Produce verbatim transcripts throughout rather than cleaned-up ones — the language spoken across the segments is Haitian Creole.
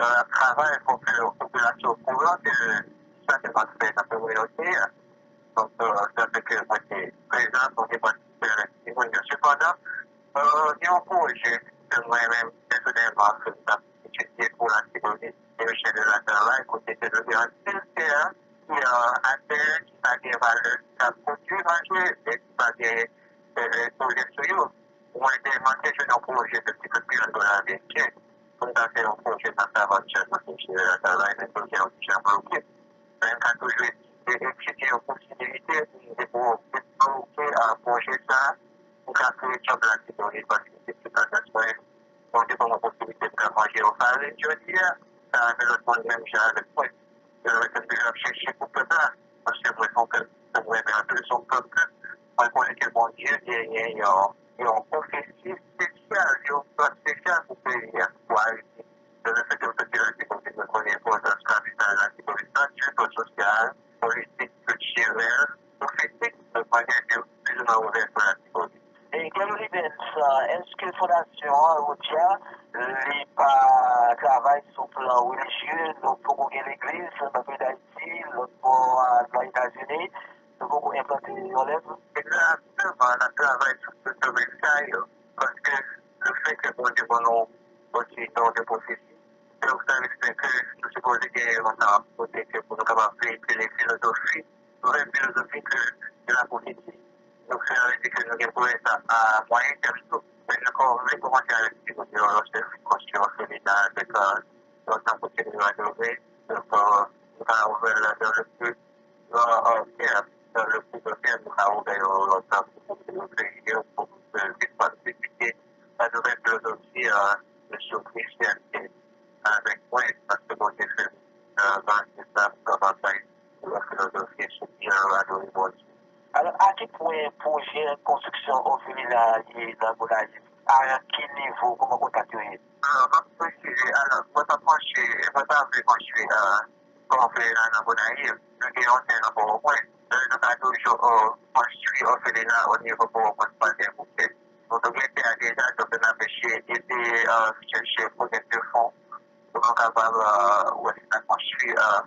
ap travay pou fè popilasyon okouran de sa ke m ap fè nan kominote a. Donk, sa fè ke mwen te prezan pou te patisipe avèk timoun yo. Sepandan, gen yon pwojè ke mwen menm pèsonèlman ke m t ap etidye pou Latibonit, se Michel de Latravay, kote ke nou gen anpil tè ki atè, ki pa gen valè, ki ka pwodui manje, men ki pa gen pwojè sou yo. Mwen te manke jwenn yon pwojè de ti plis ke yon dola ameriken pou n ta fè yon pwojè nan Savann Chad nan Michel de Latravay, men pwojè an deja bloke. Men m ka toujou etidye yon posibilite pou m debloke pwojè sa a, pou m ka kreye djòb Latibonit, paske se ti tandans mwen, Bondye ban mwen posibilite m ka manje yon farin jodi a, sa avè lòt moun menm jan avèk mwen. Yo mete m toujou ap chèche pou pèp la, paske mwen se yon pèp ke mwen renmen anpil, se yon pèp ke mwen konnen ke Bondye genyen yon, yon pwofesi espesyal, yon plan espesyal pou peyi a, pou Ayiti. Se lefètke m soti Latibonit, mwen konnen enpòtans kapital Latibonit, tankou plan sosyal, politik, kiltirèl, pwofetik, mwen gen je plizoumwen ouvè sou Latibonit. E Guerrier Livens, èske fondasyon an, jodi a, li pa travay sou plan relijye? Nou poko gen legliz nan peyi Dayiti, lòt bò a, nan Etazini, nou poko enplante yon lèv? Egzakteman, n ap travay sou tout domèn sa yo. Paske lefètke Bondye ban nou otorite de pwofesi, donk sa vle di ke nou sipoze gen yon tan kote ke pou nou kapab veyikile filozofi, vrè filozofi ke de la pwofesi. Donk sa vle di ke nou gen pou fè sa a mwayen tèm tou. Men nou vle kòmanse avèk timoun yo, lòske konstwi òfelina avèk lòt tan kote nou adore. Donk, nou ka ouvè l dans le plus euh, euh, tèm, dans le plus long terme, nou ka ouvè yon lòt tan pou nou peyi yo, pou nou vin patisipe nan nouvèl filozofi, euh, de sou kristianite avèk mwen, paske Bondye fè m, euh, grandi sa, m kapab bay yon filozofi sou kijan nou adore Bondye. Alò, a ki pwen pwojè konstriksyon òfelina a ye nan Gonayiv? A ki nivo, kòman kontak yo ye? Alò, m ap presize, alò, mwen pa konstwi, mwen pa vle konstwi, euh, òfelina nan Gonayiv. Nou gen yon tè nan Pòtoprens. Donk, nou ka toujou, euh, konstwi òfelina o nivo Pòtoprens, Kwadèboukè. Donk, nou gen tè a deja, donk, n ap eseye ede, euh, chèche kolekte fon pou nou kapab, euh, wè si n a konstwi, euh,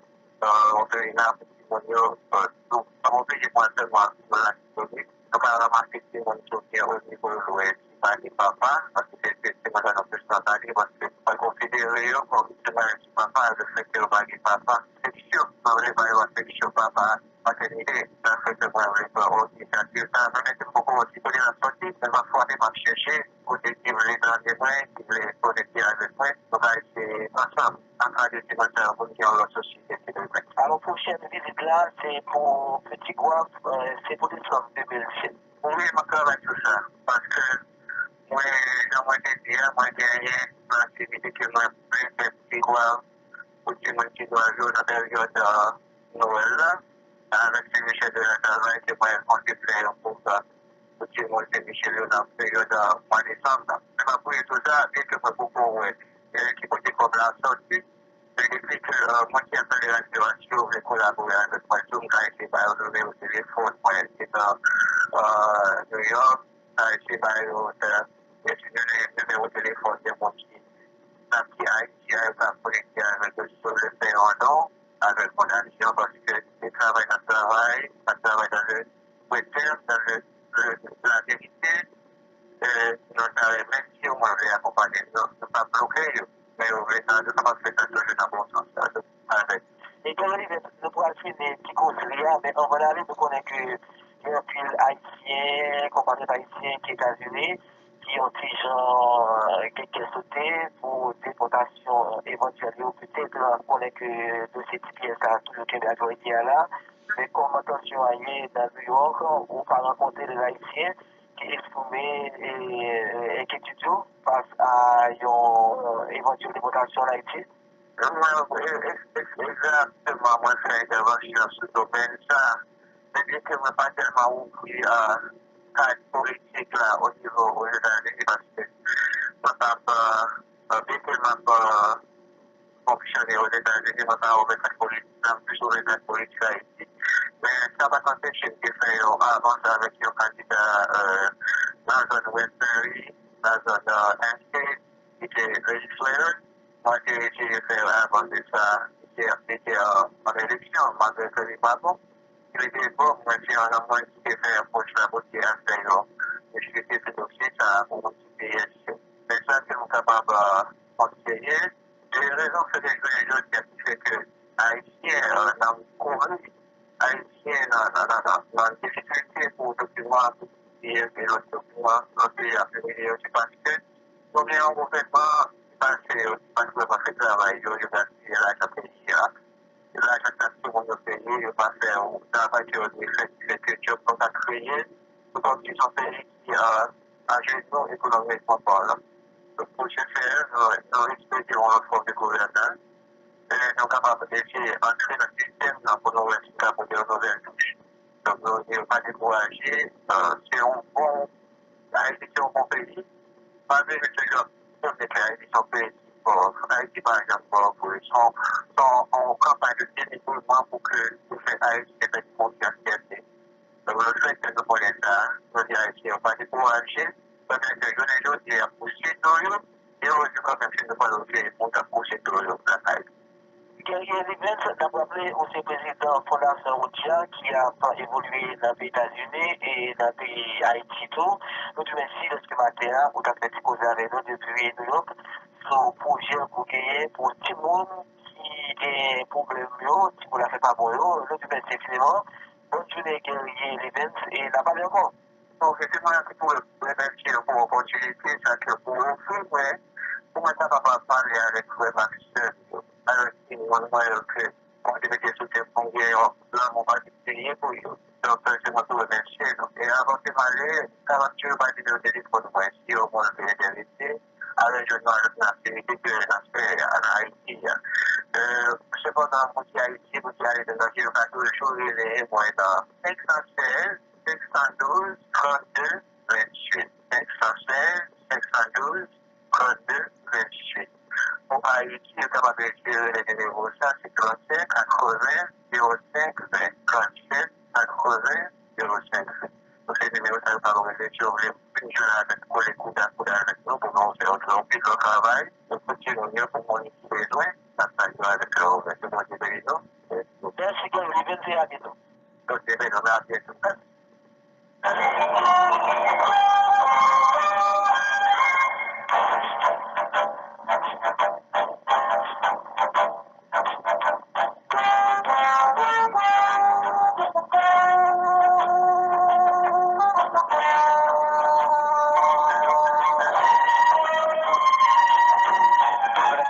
euh, òfelina pou timoun yo, euh, nou pa oblije pran sèlman timoun Latibonit. Nou ka ranmase timoun ki o nivo Lwès ki pa gen papa, paske se, se timoun sa nou plis nan pale, paske nou pa konsidere yo kòm timoun ki papa, lefètke yo pa gen papa. Afeksyon, nou vle ba yo afeksyon papa, patènite, sa fè ke mwen vle pran inisyativ sa a. Mwen menm, m poko wè ki kote l ap sòti, men m ap frape, m ap chèche kote ki vle tande mwen, ki vle konekte avèk mwen. Nou ka eseye ansanm, a travè timoun sa yo, pou n gen yon lòt sosyete ki dwe fèt. Alò, pwochèn vizit la, se pou Peti Gwav, euh, se pou desanm de mil disèt. Wi, m ap travay sou sa, paske mwen, jan mwen te di a, mwen genyen yon aktivite ke mwen vle fè Peti Gwav pou timoun Ti Gwav yo nan peryòd, euh, Nwèl la, avèk Sen Michèl de Latravay, ke mwen konte fè yon pwogram pou timoun Sen Michèl yo nan peryòd, euh, mwa desanm nan. Men m ap bliye tou sa, byenke mwen poko wè, euh, ki kote kòb la ap sòti, men depi ke, euh, moun ki ap tande radyo a, si yo vle kolabore avèk mwen tou, m ka eseye ba yo nimewo telefòn mwen ki nan, euh, New York, m ka eseye ba yo, euh, nimewo telefòn de moun ki nan ki Ayiti a, yo ka konekte avèk yo si yo vle fè yon don avèk fondasyon, paske se travay n ap travay, n ap travay dans le vrai terme, dans le, le, la vérité. Euh, nou ta renmen si yo mwen vle akonpanye nou, nou pa bloke yo, men yo vle sa, nou kapab fè sa toujou nan bon sans la, avèk. E Guerrier Livens, nou pral fini ti koze a, men anvan n ale, nou konnen ke gen anpil Ayisyen, konpatriyòt ayisyen ki Etazini, ki yon ti jan, euh, gen kè sote pou depòtasyon evantyèl yo, petèt, euh, konnen ke dosye T P S la toujou kenbe aktyalite a la, men kòman tansyon an ye nan New York, ou pa rankontre de Ayisyen ki eksprime, e, enkyetid yo fas a yon, euh, evantyèl depòtasyon an Ayiti? Mwen, e, e, e, egzakteman, mwen fè entèvansyon sou domèn sa. Men byenke mwen pa tèlman ouvri, euh, kad politik la o nivo Ozetazini, paske mwen pa, euh, euh, byenke m ap, euh, fonksyone Ozetazini, mwen pa ouvè kad politik la, m plis ouvè kad politik Ayiti. Men sa pa t anpeche m te fè yon avans avèk yon kandida, euh, nan zòn Westbury, nan zòn, euh, Hampstead, ki te legislator. Mwen te eseye fè avan de sa, li te ap mete an eleksyon, malgre ke li pa bon. Li te bon, mwen se yon nonm mwen ki te fè apwòch la pou te ap fè yon diskite sou dosye sa a pou moun ki P S yo. Men sa ke nou kapab konseye, de rezon fè ke jounen jodi a ki fè ke Ayisyen nan kouri, Ayisyen nan, nan, nan, nan, nan difikilte pou dokiman, pou P F e lòt dokiman, lòt peyi ap imilye yo, se paske nou gen yon gouvènman ki pase yo, ki pa t vrèman fè travay yo, yo gaspiye lajan peyi a. Lajan tax moun yo peye, yo pa fè yon travay ke yo dwe fè, ki fè ke djòb pa ka kreye. Se kòmsi se yon peyi ki, euh, ajenou ekonomikman palan. Donk, pou se fè, nou, nou espere yon lòt fòm de gouvènans. E nou kapab eseye antre nan sistèm nan pou nou wè si nou ka pote yon nouvèl touch. Donk, nou di yo pa dekouraje, euh, se yon bon, Ayiti se yon bon peyi. Malgre ke toujou ap sonje ke Ayiti se yon peyi ki pòv, Ayiti pa janm pòv vre. Se yon, se yon, yon kanpay de denigrman pou ke, pou fè Ayisyen pèdi konfyans tèt li. Donk, lefètke nou konnen sa, nou di Ayisyen yo pa dekouraje, pandan ke jounen jodi a pou swido yo, yo di kanmenm si nou pa oblije pou ta pou swido yo lakay. Guerrier Livens, n ap raple, ou se prezidan Fondasyon Rodia ki ap evolye nan peyi Etazini e nan peyi Ayiti tou. Nou di w mèsi dèske maten an ou t ap fè ti koze avèk nou depi New York sou pwojè ou genyen pou timoun ki gen pwoblèm yo, timoun afè pa bon yo. Nou di w mèsi enfiniman. Bòn jounen Guerrier Livens e n a pale ankò. Bon, se te mwen ki pou remèsye w pou opòtinite sa ke ou ofri mwen, pou mwen kapab ap pale avèk frè m ak sè m yo, avèk timoun mwen yo ke Bondye mete sou tèt mwen, gen yon lanmou patikilye pou yo. Donk, se mwen ki remèsye nou. E avan ke m ale, kapab di yo pa nimewo telefòn mwen, si yo vle enterese, ale jwenn nou nan aktivite ke n ap fè an Ayiti a. Euh, sepandan, pou ki Ayiti, pou ki aletranje, yo ka toujou rele mwen nan senk san sèz, senk san douz, trannde, venntuit, senk san sèz, senk san douz, trannde, venntuit. Pou Ayiti, yo kapab rele nimewo sa, se trannsenk, katreven, zewo senk, ven, trannsenk, katreven, zewo senk, ven. Donk, se nimewo sa yo ka rele si yo vle vin jwenn avèk, kole koudakouda avèk nou pou nou fè yon, yon pi gran travay pou timoun yo, pou moun ki bezwen, n ap salye yo avèk love. Ke Bondye beni nou. Mèsi, Guerrier Livens, e a byento. Bondye beni nou, men a byento.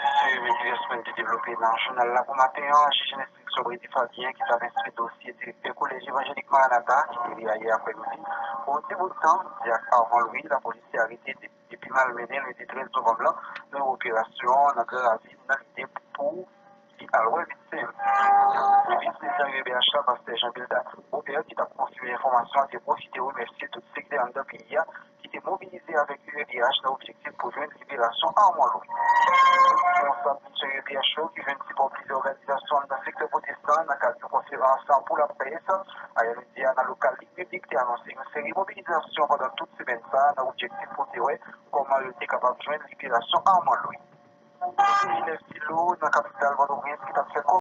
Mesye, medya sou de devlope nan jounal la pou maten an, jij enstriksyon Brady Fabien ki t ap enstwi dosye direktè kolèj evanjelik Maranatha ki te li a yè aprèmidi pou yon ti bout tan, Diak Armand Louis, lapolis te arete depi malmennen lendi trèz novanm lan nan yon operasyon nan Gran Ravin nan lide pou li al wè medsen. Sèvis medya U E B H la, pastè Jean Bilda Robert, ki t ap konfime enfòmasyon an, te pwofite remèsye tout sektè anndan peyi a ki te mobilize avèk U E B H nan objektif pou jwenn liberasyon Armand Louis. Responsab misyon U E B H yo ki jwenn sipò plizyè òganizasyon anndan sektè pwotestan nan kad yon konferans pou laprès ayè lendi a nan lokal Lig Biblik te anonse yon seri mobilizasyon pandan tout semèn sa a nan objektif pou te wè kòman yo te kapab jwenn liberasyon Armand Louis. Sou nèf Filo nan kapital Pòtoprens ki t ap fè kò